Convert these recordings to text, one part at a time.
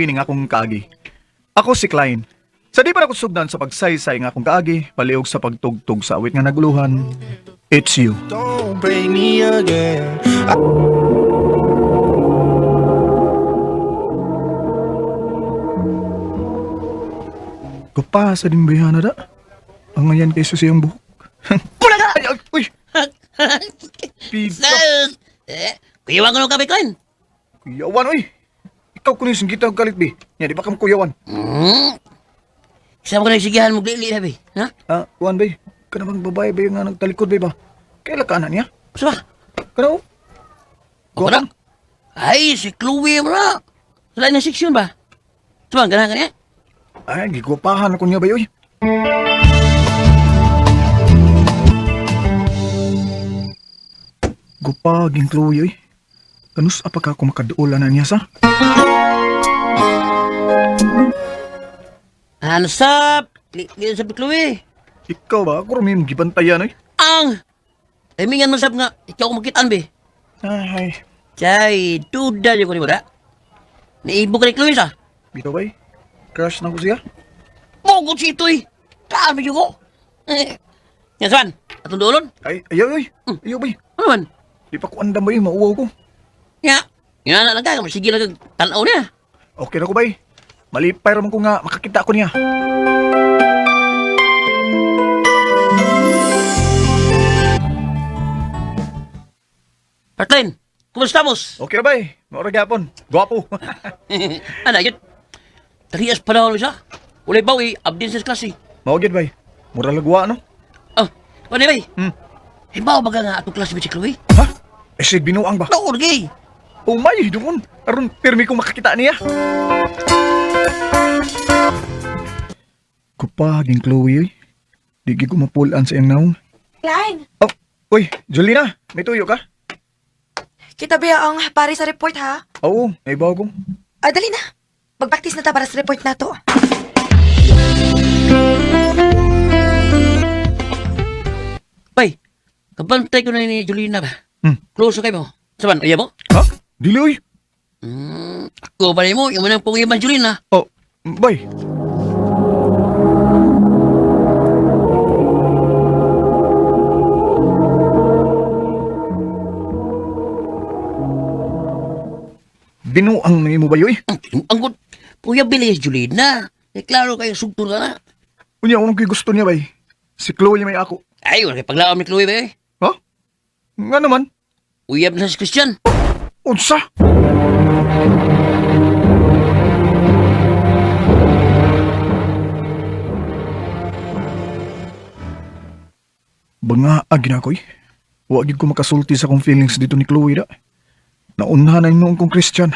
Chloe ning akong kaagi. Ako si Klein. Sa di pa nako sugdan sa pagsaysay nga akong kaagi, paliog sa pagtugtog sa awit nga naguluhan. It's you. Don't break me again. Kupa sa ding bayana da. Ang ngayan kay siyang buhok. Pula ka! Ay, ay, uy! Pika! Sus! Eh, kuyawan ko nung kape, Klein. Kuyawan, uy! Ikaw kuno yung singgita og kalit, bi. Nya, di ba ka kuyawan? Sama ko nagsigihan mo glili, sabi. Ha? Ah, kuan, bay. Kana bang babae ba yung nga nagtalikod, bay ba? Kaila ka na niya? Sa ba? Kana, oh. Ako na? Ay, si Chloe mo na. Sa lain ng seksyon ba? Sa ba, ganahan ka niya? Ay, gigwapahan ako niya, bay, uy. Gupaging Chloe, uy. Kanus apa ka ako makaduola na niya sa? Ano sap? Li sa Chloe. Ikaw ba? Ako rin may gibantayan, uy. Ang! Timingan mo sap nga, ikaw ko makitaan, be. Ay, Chay, duda niyo ko ni mo, da. Naibo ka ni Chloe, sa? bitaw, bay. Crush na ko siya. Bukod si ito'y. Taan mo ko. Eh, yan, Swan. Atong duolon. Ay, ayaw, uy. Ayaw, bay. Ano man? Di pa ko andam, bay. Mauwaw ko. Nga. Nga na lang ka. Sige lang kag tanaw niya. Okay na ko, bay. Malipay raman ko nga makakita ko niya. Partlin, kumusta mos? Okay na, bay. Maura gyapon. Gwapo. Ano, yun? Tarias panahon mo siya. Walay baw eh, abdin sa klase. Mao gyud, bay. Mura lagwa, no? Oh, wala bay. Hmm. Hibaw ba ka nga atong klase si Chloe? Ha? Eh, sig binuang ba? Noon, gay. Oh my, doon. Aron pirmi ko makakita niya. Kupaging Chloe, oy. Di gyud ko mapulan sa iyang naong. Klein, Oh, uy, Jolina, may tuyo ka? kita ba ang pare sa report ha? Oo, naibaw ko. Ah, dali na. Mag-practice na ta para sa report na to. Bay, kabantay ko na ni Julina ba? Hmm. Close kay mo. Saban, ayaw mo? Ha? Dili, oy. Ako pa rin mo, yung manang pong iban Julina. Oh, bay. Binuang na imo ba, oy? Ang good. Puya bilis Julina. Eh, klaro kayo, sugto na na. Unya, unang ko'y gusto niya, bay. Si Chloe may ako. Ay, wala kay paglaom ni Chloe ba eh. Ha? Nga naman. Uyab na si Christian. Unsa? Banga agi na koy. Wa gid ko makasulti sa akong feelings dito ni Chloe da. Naunhan na noon kong Christian.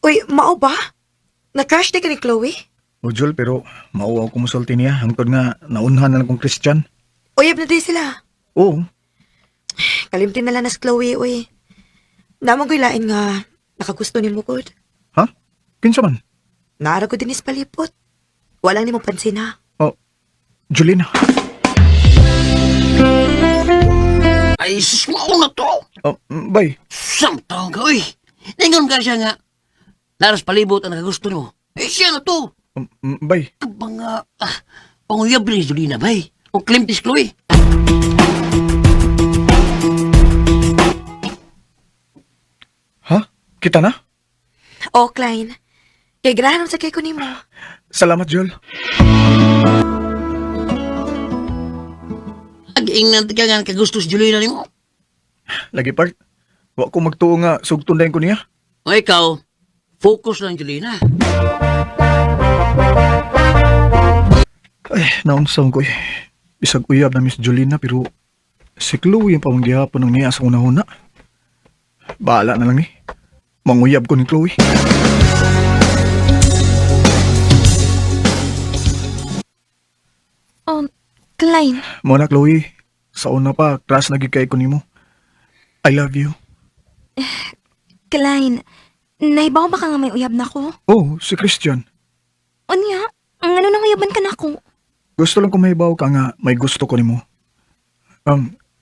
Uy, mao ba? Na-crush di ka ni Chloe? O Jol, pero mauwaw ko musulti niya hangtod nga naunhan na lang kong Christian. Uyab na di sila. Oo, Kalimtin na lang na si Chloe, uy. Namang ko'y lain nga nakagusto ni mo gud. ha? Kinsa man? Naara ko din is palipot. Walang nimo pansin ha. Oh, Jolina. Ay, sus, mao na to. Oh, bay. Samtang ka, uy. Ningon ka siya nga. Naras palibot ang nakagusto nimo. Eh, siya na to. Bay. Kabanga, ah, panguyab ni Julina, bay. O klimtis Chloe. Ha? Kita na? Oh, Klein. Kay ganahan sa kay ko nimo. Salamat, Jol. Ag-ingnan ka nga nakagusto si Julina nimo. Lagi part. Wa ko magtuo nga sugton dayon ko niya. O ikaw, focus lang Julina. Ay, naunsaon ko eh. Bisag uyab na Miss Jolina pero si Chloe ang pamanggihapon ng niya sa unahuna. Bahala na lang eh. Manguyab ko ni Chloe. Oh, Klein, Mo na Chloe, sa una pa, crush na gid kay ko nimo. I love you. Klein, naibaw ba ka nga may uyab na ko? Oh, si Christian. Unya, ang ano nang uyaban ka na ko? Gusto lang ko mahibaw ka nga may gusto ko nimo.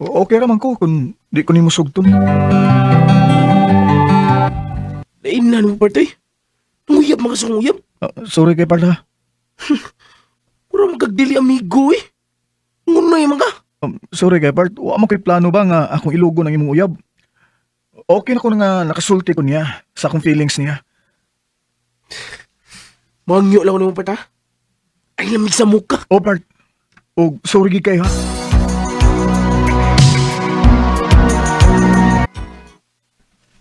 Okay ra man ko kung di ko nimo sugton. Lain na mo, partay. Nanguyab mga sa uyab. Ah, sorry kay Part ha. Mura magkagdili amigo eh. Ngunay man ka. Sorry kay Part, wa man ko'y plano ba nga akong ilugo ng imong uyab. Okay na ko nga nakasulti ko niya sa akong feelings niya. Mangyo lang ko nimo, part ha. Ay, lamig sa muka. O Part, og sorry gid kayo ha.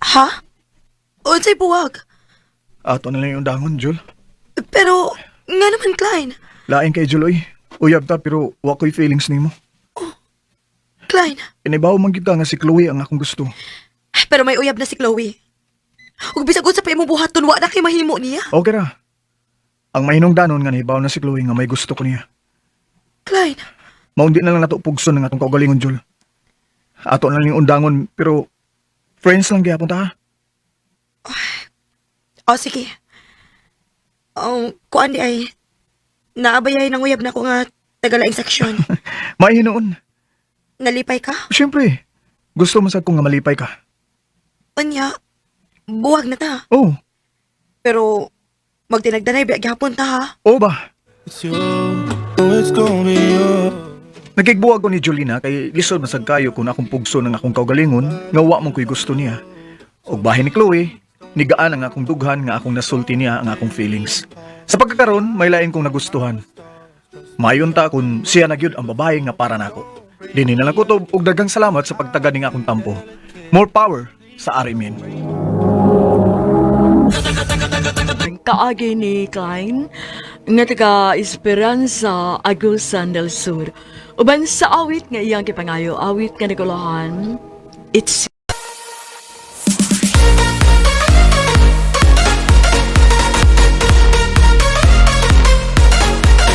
Ha? Unsay buwag? Ato na lang yung dangon, Jul. Pero, nga naman, Klein. Lain kay Jul oy. Uyab ta pero wa ko'y feelings nimo. Klein, Inibaw man gyud ka nga si Chloe ang akong gusto. pero may uyab na si Chloe. Ug bisag unsa pa imong buhaton, wa na kay mahimo niya. Okay ra. Ang mahinungdanon nga nahibaw na si Chloe nga may gusto ko niya. Klein, Maundi na lang nato pugson ang atong kaugalingon, Jul. Ato na lang yung undangon pero friends lang gyapon ta ha. o sige. Kuan di ay, naabayay ng uyab na ko nga tagalaing seksyon. May hinuon. Nalipay ka? Siyempre, gusto man sad ko nga malipay ka. Unya, buwag na ta. Oh, Pero, magtinagdanay biya gyapon ta ha. oh ba? It's you. Oh, it's gonna be you. Nagigbuwag ko ni Julina kay lisod man sad kayo kung akong pugso ng akong kaugalingon nga wa man ko'y gusto niya. Og bahin ni Chloe, nigaan ang akong dughan nga akong nasulti niya ang akong feelings. Sa pagkakaroon, may lain kong nagustuhan. Mayon ta kung siya na gyud ang babae nga para nako. Dinhi na lang kutob og daghang salamat sa pagtaga ning akong tampo. More power sa RMN. Kaagi ni Klein nga taga Esperanza, Agusan del Sur. Uban sa awit nga iyang gipangayo, awit nga nagulahan, It's